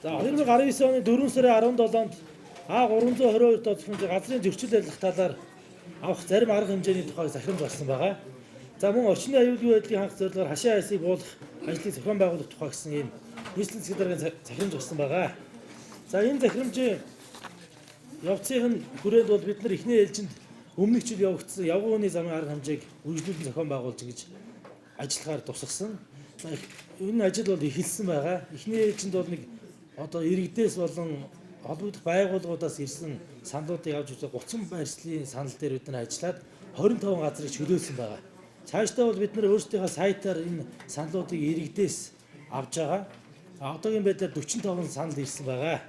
За 2019 оны 4 сарын 17-нд А322 доод газрын зөрчил арилгах талаар авах зарим арга хэмжээний тухай захирамж гарсан байгаа. За мөн орчны аюулгүй байдлыг хангах зорилгоор хашаа айсыг буулгах ажлыг зохион байгуулах тухай гэсэн ийм нийслэлийн засгийн даргын захирамж гарсан байгаа. За энэ захирамжийн явцын хүрээнд бол бид нар эхний ээлжинд өмнөх жил явагдсан явган үний замын арга хэмжээг үргэлжлүүлэн зохион байгуулж ингэж ажиллахаар тусгасан. За энэ ажил бол эхэлсэн байгаа. Эхний ээлжинд бол нэг одоо иргэдээс болон холбогдох байгууллагуудаас ирсэн саналуудыг авч үзээ 30 байршлын санал дээр бид нар ажиллаад 25 газрыг чөлөөлсөн байгаа. Цаашдаа бол бид нар өөрсдийнхөө сайтаар энэ саналуудыг иргэдээс авч байгаа. Одоогийн байдлаар 45 санал ирсэн байгаа.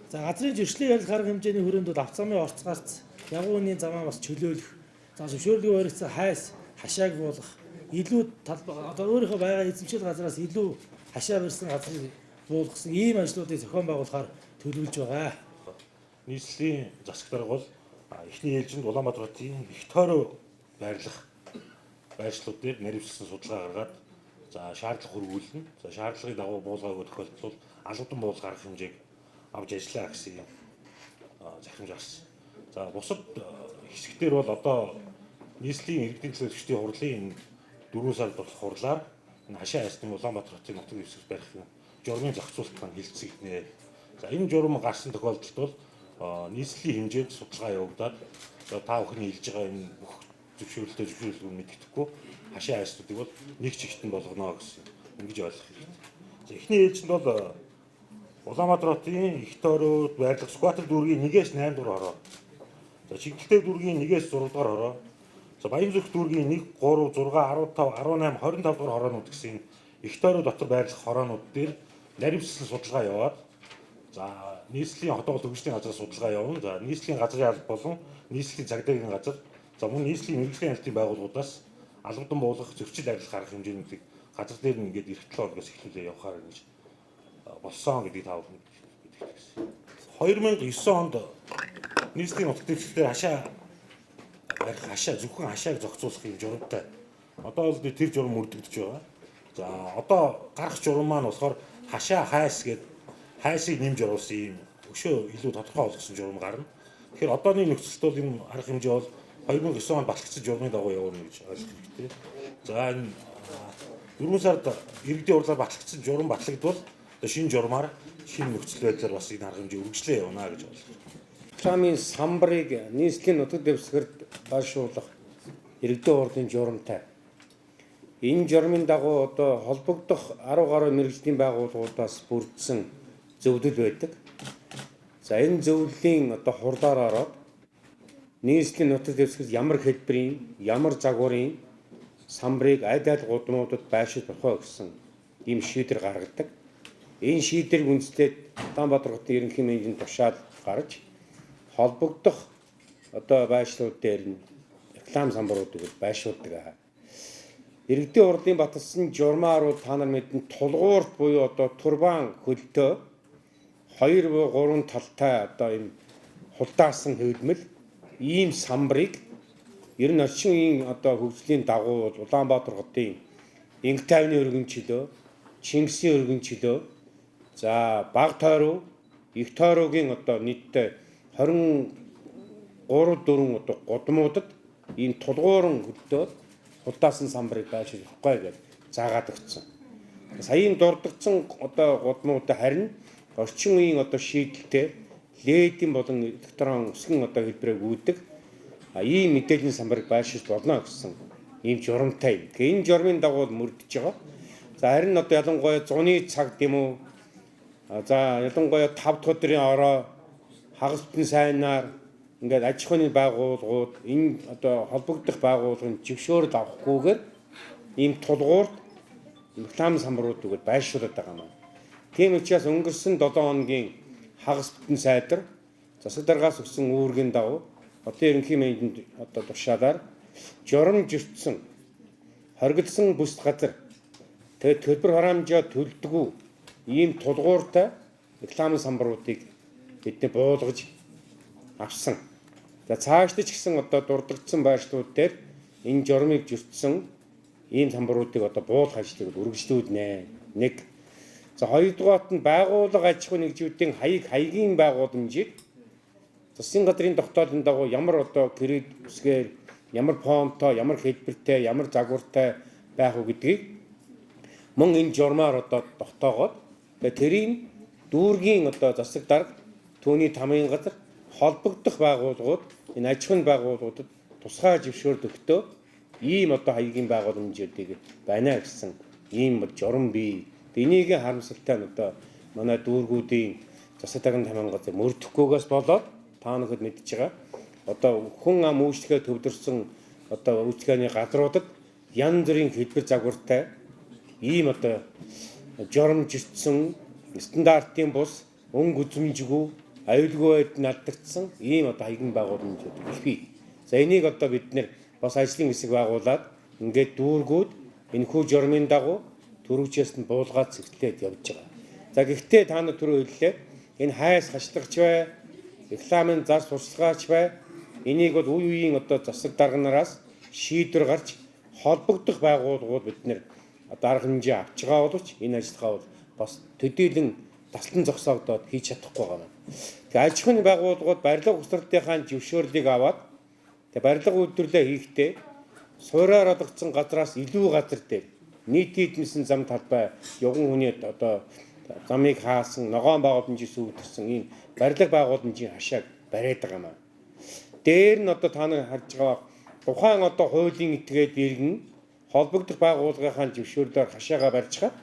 За газрын зөрчлийг арилгах арга хэмжээний хүрээнд бол авто замын орц гарц, ягуун үнийн замаа бас чөлөөлөх, за зөвшөөрлгүй баригдсан хайс, хашааг буулгах, илүү талбай одоо өөрийнхөө байгаа эзэмшил газраас илүү хашаа барьсан газрыг буулгасан ийм ажлуудыг зохион байгуулахаар төлөвлөж байгаа. Нийслэлийн засаг дарга бол эхний ээлжинд Улаанбаатар хотын их тойроо байрлах байршлууд дээр наривчлсан судалгаа гаргаад за шаардлага хүргүүлнэ. За шаардлагын дагуу буулгаагүй тохиолдолд бол алгадсан буулгах арга хэмжээг авч ажиллаа гэсэн юм захирамж гарсан. За бусад хэсэгтэр бол одоо нийслэлийн иргэдийн төлөөлөгчдийн хурлын 4 сард болох хурлаар энэ хашаа айсны Улаанбаатар хотын нутаг дэвсгэрт барих журмын зохицуулалт маань хэлцэгдэнэ. За энэ журам гарсан тохиолдолд бол нийслэлийн хэмжээнд судалгаа явагдаад та бүхний хэлж байгаа энэ бүх зөвшөөрлөлтөө зөвшөөрлгүй мэддэхгүй хашаа айснуудыг бол нэг чигтэн болгоно гэсэн ингэж ойлгох хэрэгтэй. За эхний ээлжинд бол Улаанбаатар хотын их тойроод байрлах Сүхбаатар дүүргийн 1-ээс 8 дугаар хороо. За Чигдэлтэй дүүргийн 1-ээс 6 дугаар хороо. За Баянзүрх дүүргийн 1, 3, 6, 15, 18, 25 дугаар хороонууд гэсэн их тойроо дотор байрлах хороонууд дээр наривчлсан судалгаа яваад за нийслэлийн хотоогол төгжлийн газар судалгаа явна. За нийслэлийн газрын алба болон нийслэлийн цагдаагийн газар, за мөн нийслэлийн мэргэжлийн айлтын байгууллагуудаас албадан буулгах, зөрчил арилгах арга хэмжээнүүдийг газар дээр нь ингээд эх 7 хоногоос эхлүүлээ явахаар ингэж болсон гэдгийг та бүхэн мэддэг гэсэн. 2009 онд нийслэлийн нутаг дэвсгэр хашаа барих хашаа зөвхөн хашааг зохицуулах юм журамтай. Одоо бол тэр журам мөрдөгдөж байгаа. За одоо гарах журам маань болохоор хашаа хайс гээд хайсыг нэмж оруулсан юм өшөө илүү тодорхой болгосон журам гарна. Тэгэхээр одооны нөхцөлд бол энэ арга хэмжээ бол 2009 онд батлагдсан журмын дагуу явуулна гэж ойлгох хэрэгтэй. За энэ 4 сард иргэдийн хурлаар батлагдсан журам батлагдвал одоо шинэ журмаар шинэ нөхцөл байдлаар бас энэ арга хэмжээ үргэлжлээ явна гэж ойлгох. Рекламын самбарыг нийслэлийн нутаг дэвсгэрт байршуулах иргэдийн хурлын журамтай. Энэ журмын дагуу одоо холбогдох 10 гаруй мэргэжлийн байгууллагуудаас бүрдсэн зөвлөл байдаг. За энэ зөвлөлийн одоо хурлаар ороод нийслэлийн нутаг дэвсгэрт ямар хэлбэрийн, ямар загварын самбарыг аль аль гудмуудад байршиж болох вэ гэсэн ийм шийдвэр гаргадаг. Энэ шийдвэрийг үндэслээд Улаанбаатар хотын ерөнхий менежмент тушаал гарч холбогдох одоо байршлууд дээр нь реклам самбаруудыг байршуулдаг. Иргэдийн хурлын баталсан журмаар бол та нар мэднэ тулгуурт буюу одоо турбан хөлтөө 2 3 талтай одоо ийм хулдаасан хөлмөл ийм самбарыг ер нь орчин үеийн одоо хөгжлийн дагуу Улаанбаатар хотын инг тайвны өргөн чөлөө, Чингисийн өргөн чөлөө, за баг тойруу, их тойруугийн одоо нийтдээ 23 4 одоо гудмуудад ийм тулгууран хөлтөө хулдаасан самбарыг байршуулах болохгүй гэж заагаад өгсөн. Саяын дурдгдсан одоо гудмуудад харин орчин үеийн одоо шийдэлтэй ледийн болон электрон өсгөн одоо хэлбэрээр үүдэг ийм мэдээллийн самбарыг байршуулж болно гэсэн ийм журамтай юм. Тэгээ энэ журмын дагуу мөрдөж байгаа. За харин одоо ялангуяа зуны цаг гэм үү? За ялангуяа 5 дахь өдрийн орой хагас бүтэн сайнаар ингээд аж ахуйн байгууллагууд энэ одоо холбогдох байгууллагын зөвшөөрөл авахгүйгээр ийм тулгуурт реклам самбаруудыг байршуулад байгаа юм. Тийм учраас өнгөрсөн 7 хоногийн хагас бүтэн сайдар засаг даргаас өгсөн үүргийн дагуу хотын ерөнхий менежмент одоо тушаалаар журам жиртсэн хоригдсон бүс газар тэгээд төлбөр хараамжаа төлдөггүй ийм тулгууртай реклам самбаруудыг бидний буулгаж авсан. За цаашдаа ч гэсэн одоо дурдгдсан байршлууд дээр энэ журмыг жиртсэн ийм самбаруудыг одоо буулгах ажлыг үргэлжлүүлнэ. Нэг. За хоёрдугаарт нь байгууллага аж ахуйн нэгжүүдийн хаяг хаягийн байгууламжийг засгийн газрын тогтоолын дагуу ямар одоо кредит үсгээр, ямар фонтой, ямар хэлбэртэй, ямар загвартай байх уу гэдгийг мөн энэ журмаар одоо тогтоогоод тэгээ тэрийг дүүргийн одоо засаг дарга, түүний тамгын газар холбогдох байгууллагууд, энэ аж ахуйн байгууллагуудад тусгай зөвшөөрөл өгтөө ийм одоо хаягийн байгууламжуудыг байна гэсэн ийм журам бий. Энийг харамсалтай нь одоо манай дүүргүүдийн засаг даргын тамгын газар мөрдөөхгүйгээс болоод та нөхөд мэдж байгаа. Одоо хүн ам үйлчлэгээ төвлөрсөн одоо үйлчлэгээний газруудад янз бүрийн хэлбэр загвартай ийм одоо журамжирдсан стандартын бус өнгө үзмжгүй аюулгүй байдал нь алдагдсан ийм одоо хаяган байгууламжууд их бий. За энийг одоо бид нэр бас ажлын хэсэг байгуулад ингээд дүүргүүд энэхүү журмын дагуу түрүүчээс нь буулгаад зэгтлээд явж байгаа. За гэхдээ та нар түрүү хэллээ. Энэ хайс хашлагч бай, рекламын зар сурталчилгаач бай. Энийг бол үе үеийн одоо засаг дарга нараас шийдвэр гарч холбогдох байгууллагууд бид нэр арга хэмжээ авч байгаа боловч энэ ажиллагаа бол бас төдийлөн таслан зогсоогдоод хийж чадахгүй байгаа юм. Тэгээ аж ахуйн байгууллагууд барилга ухсралтынхаа зөвшөөрлийг аваад тэгээ барилга үйлдвэрлэлээ хийхдээ суураар олгоцсон газраас илүү газар дээр нийтийн эдэмсэн зам талбай явган хүний одоо замыг хаасан ногоон байгууламжийг сүйтгэсэн ийм барилга байгууламжийн хашааг бариад байгаа юм аа. Дээр нь одоо та нар харж байгаа тухайн одоо хуулийн этгээд иргэн холбогдох байгууллагынхаа зөвшөөрлөөр хашаагаа барьж хаад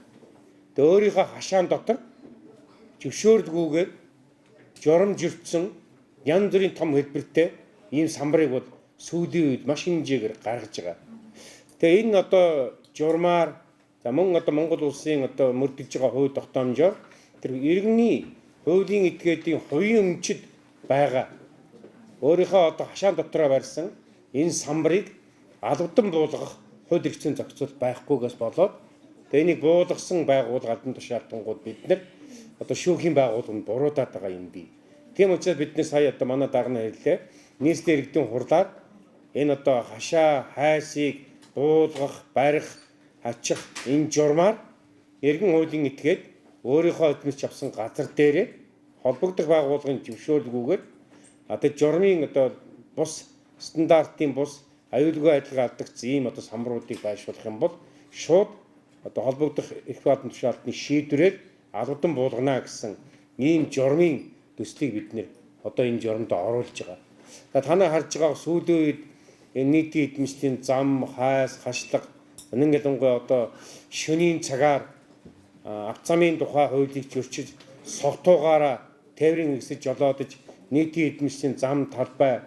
тэгээ өөрийнхөө хашаан дотор зөвшөөрлгүйгээр журамжирдсан янз бүрийн том хэлбэртэй ийм самбарыг бол сүүлийн үед маш хэмжээгээр гаргаж байгаа. Тэгээ энэ одоо журмаар за мөн одоо Монгол улсын одоо мөрдөж байгаа хууль тогтоомжоор тэр иргэний хуулийн этгээдийн хувийн өмчөд байгаа өөрийнхөө одоо хашаан дотроо барьсан энэ самбарыг албадан буулгах хууль эрхцэн зохицол байхгүйгээс болоод тэгээ энийг буулгасан байгууллага албан тушаалтангууд бид нар одоо шүүхийн байгууллаганд буруудаад байгаа юм бий. Тийм учраас бид нар сая одоо манай дарга нар хэллээ. Нийслэлийн иргэдийн хурлаар энэ одоо хашаа хайсыг буулгах, барих, хачих энэ журмаар иргэн хуулийн этгээд өөрийнхөө эдмэж авсан газар дээрээ холбогдох байгууллагын зөвшөөрлгүйгээр одоо журмын одоо бус стандартын бус аюулгүй байдлыг алдагдсан ийм одоо самбаруудыг байршуулах юм бол шууд одоо холбогдох эрх албан тушаалтны шийдвэрээр албадан буулгана гэсэн ийм журмын төслийг бид нэр одоо энэ журамд оруулж байгаа. За та нар харж байгаа сүүлийн үед энэ нийтийн эдэмслийн зам, хайс, хашлага үнэн ялангуяа одоо шөнийн цагаар авто замын тухай хуулийг зөрчиж согтуугаараа тээврийн хэсэг жолоодож нийтийн эдэмслийн зам талбай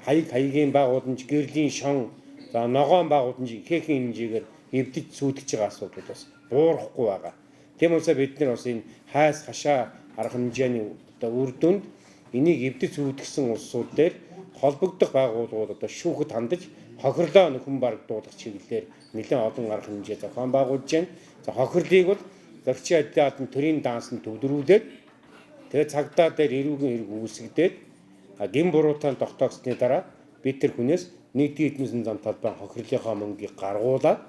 хаяг хаягийн байгууламж, гэрлийн шон, за ногоон байгууламж ихээхэн хэмжээгээр эвдэж сүйтгэж байгаа асуудал бас буурахгүй байгаа. Тийм учраас бид нар бас энэ хайс хашаа арга хэмжээний одоо үр дүнд энийг эвдэж сүйтгэсэн улсууд дээр холбогдох байгууллагууд одоо шүүхэд хандаж хохирлоо нөхөн барагдуулах чиглэлээр нэлээд олон арга хэмжээ зохион байгуулж байна. За хохирлыг бол зөрчин ажлын албан төрийн даансанд төвлөрүүлээд тэгээ цагдаа дээр эрүүгийн хэрэг үүсгдээд гэм буруутай тогтоогсны дараа бид тэр хүнээс нийтийн эдмэсэн зам талбай хохирлынхаа мөнгийг гаргуулад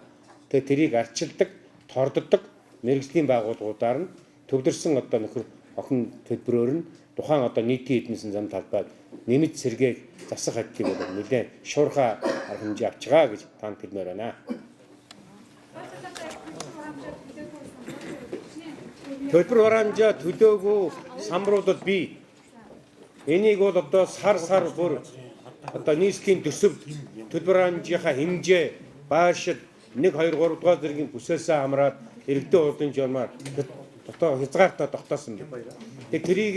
тэгээ тэрийг арчилдаг, торддог мэргэжлийн байгууллагуудаар нь төвлөрсөн одоо нөхөр охин төлбөрөөр нь тухайн одоо нийтийн эдмэсэн зам талбайг нэмж сэргээх засах ажлыг бол нэлээд шуурхай арга хэмжээ авч байгаа гэж танд хэлмээр байна. Төлбөр хураамжаа төлөөгүй самбаруудад бий. Энийг бол одоо сар сар бүр одоо нийслэлийн төсөвд төлбөр хураамжийнхаа хэмжээ байршил 1 2 3 дугаар зэргийн бүсээсээ хамраад иргэдийн хурлын журмаар дотоо хязгаартаа тогтоосон байна. Тэгээ тэрийг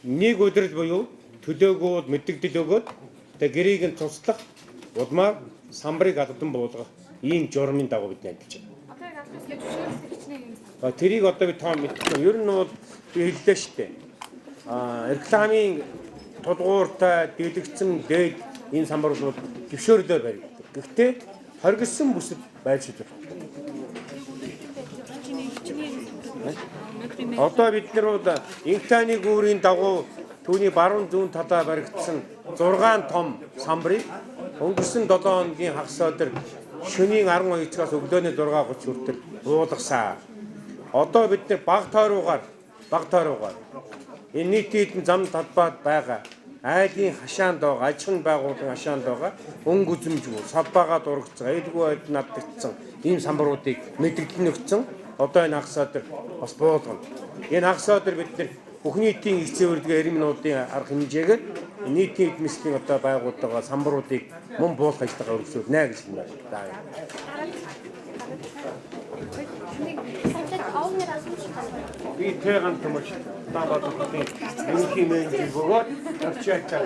нэг өдрөл буюу төлөөгүй бол мэдэгдэл өгөөд тэгээ гэрийг нь туслах улмаар самбарыг албадан буулгах ийм журмын дагуу бид ажиллаж байгаа. Одоо яг албан зөвшөөрлөх хичнээн юм сан. Тэрийг одоо би тоо мэдэхгүй. Ер нь бол би хэллээ шүү дээ. Рекламын тулгууртай дэлгэцэн дээд энэ самбар бол зөвшөөрлөөр баригддаг. Гэхдээ хоригдсон бүсэд байж болох. Одоо бид нар бол Инхтаны гүүрийн дагуу түүний баруун зүүн талаа баригдсан 6 том самбарыг өнгөрсөн 7 хоногийн хагас өдөр шөнийн 12 цагаас өглөөний 6:30 хүртэл буулгасан. Одоо бид нэр баг тойруугаар энэ нийтийн эдэн зам талбайд байгаа айлын хашаанд байгаа, аж ахуйн байгууллагын хашаанд байгаа өнгө үзэмжгүй, салбаагаа дурагдсан, аюулгүй байдал наддагдсан ийм самбаруудыг мэдэгдэл нөгцөн одоо энэ хагас өдөр бас буулгана. Энэ хагас өдөр бид нэр бүх нийтийн их цэвэрлэгээ 90 минутын арга хэмжээгээр нийтийн эд мэслийн одоо байгууллага самбаруудыг мөн буулгах ажиллагаа үргэлжлүүлнэ гэж байна. Би тэгэн томч Улаанбаатар хотын ерөнхий менежер бөгөөд орчин ачаа.